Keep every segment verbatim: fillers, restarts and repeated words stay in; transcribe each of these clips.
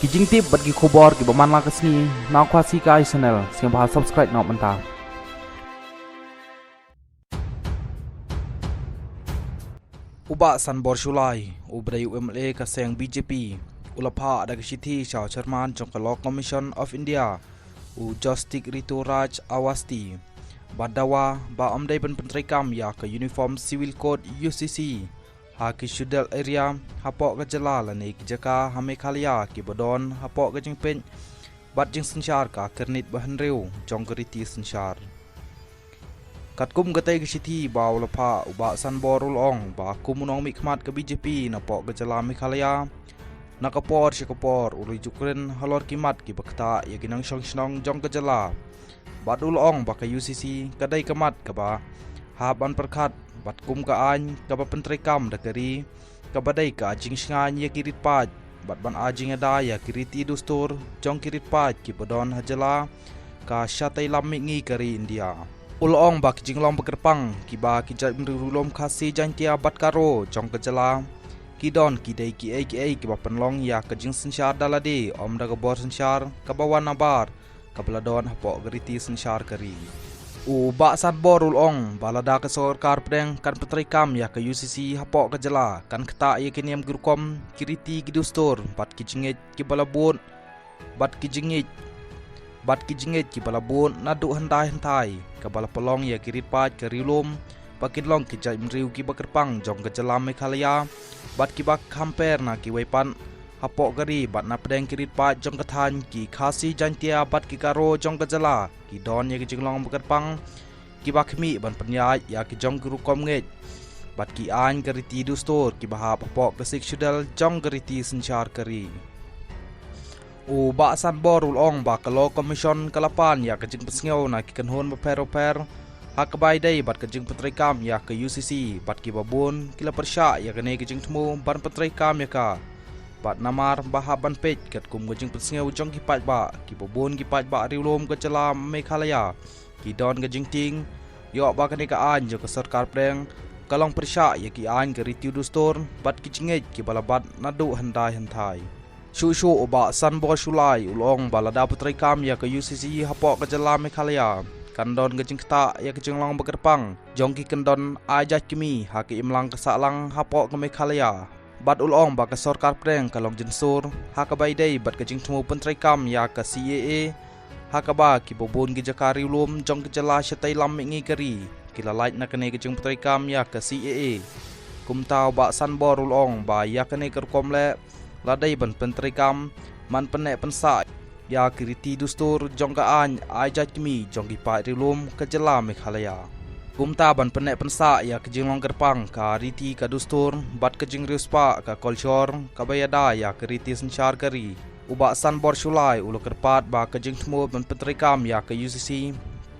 Ki jingtip bad ki khubor kiba man la ka sngi na Khasi Kai Channel, sngewbha subscribe noh mynta. U Bah Sanbor Shullai, u ba dei u M L A ka seng B J P, u la phah da ka shithi sha u Chairman jong ka Law Commission of India, u Justice Rituraj Awasthi, ba dawa ba ym dei ban pyntreikam ïa ka Uniform Civil Code, U C C, ha ki Scheduled Area hapoh ka jylla lane ki jaka ha Meghalaya kiba don hapoh ka jingpeit bad jingsynshar ka kyrnit ba hynriew jong ka riti synshar. Katkum katei ka shithi ba u la phah, u Bah Sanbor u la ong ba kum u nongmihkhmat ka B J P napoh ka jylla Meghalaya, na ka por sha ka por u la ju kren halor ki mat kiba ktah ïa ki nongshong shnong jong ka jylla. Bad u la ong ba ka U C C ka dei ka mat kaba hap ban pyrkhat bad kum ka aiñ kaba pyntreikam da ka ri, kaba dei ka jingshngaiñ ïa ki rit paid bad ban ai jingada ïa ki riti dustur jong ki rit paid kiba don ha jylla ka shatei lam mihngi ka ri India. U la ong ba ki jinglong ba kyrpang kiba ki jaitbynriew riewlum Khasi, Jaiñtia bad Garo jong ka jylla ki don ki dei kiei kiei kiba pynlong ïa ka jingsynshar da lade, ym da ka bor synshar kaba wan nabar kaba la don hapoh ka riti synshar ka ri. U Bah Sanbor u la ong ba lada ka sorkar pdeng kan pyntreikam ïa ka U C C hapoh ka jylla, kan ktah ïa ki niam ki rukom, ki riti ki dustur bad ki jingngeit kiba la bud, bad ki jingngeit, bad ki jingngeit kiba la bud naduh hyndai hynthai, kaba la pynlong ïa ki rit paid ka riewlum ba kin long ki jaitbynriew kiba kyrpang jong ka jylla Meghalaya bad kiba kham pher na kiwei pat hapoh ka ri, bad na pdeng ki rit paid jong ka thaiñ, ki Khasi, Jaiñtia bad ki Garo jong ka jylla ki don ïa ki jinglong ba kyrpang kiba khmih ban pynïaid ïa ki jong ki rukom ngeit bad ki aiñ ka riti dustur kiba hap hapoh ka Sixth Schedule jong ka riti synshar ka ri. U Bah Sanbor u la ong ba ka Law Commission ka la pan ïa ka jingpynsngew na ki kynhun bapher bapher ha kaba ïadei bad ka jingpyntreikam ïa ka U C C, bad kiba bun ki la pyrshah ïa kane ka jingthmu ban pyntreikam ïa ka. Bad namar ba hap ban peit katkum ka jingpynsngew jong ki paidbah, kiba bun ki paidbah riewlum ka jylla Meghalaya ki don ka jingtieng ïoh ba kane ka aiñ jong ka sorkar pdeng ka long pyrshah ïa ki aiñ ka riti dustur bad ki jingngeit kiba la bat naduh hyndai hynthai. Shuh shuh u Bah Sanbor Shullai u la ong ba lada pyntreikam ïa ka U C C hapoh ka jylla Meghalaya, kan don ka jingktah ïa ka jinglong ba kyrpang jong ki kyndon ai jait kmie ha ka imlang ka sahlang hapoh ka Meghalaya. Bad u la ong ba ka sorkar pdeng ka long jynsur ha kaba ïadei bad ka jingthmu pyntreikam ïa ka C A A, ha kaba kiba bun ki jaka riewlum jong ka jylla shatei lam mihngi ka ri ki la lait na kane ka jingpyntreikam ïa ka C A A. Kumta u Bah Sanbor u la ong ba ïa kane ka rukom leh la dei ban pyntreikam, ban pynneh pynsah ïa ki riti dustur jong ka aiñ ai jait kmie jong ki paid riewlum ka jylla Meghalaya. Kumta ban pynneh pynsah ïa ka jinglong kyrpang ka riti ka dustur bad ka jingriewspah ka culture kaba ïada ïa ka riti synshar ka ri, u Bah Sanbor Shullai u la kyrpad ba ka jingthmu ban pyntreikam ïa ka U C C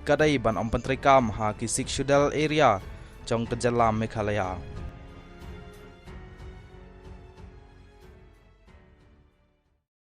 ka dei ban ym pyntreikam ha ki Sixth Schedule Area jong ka jylla Meghalaya.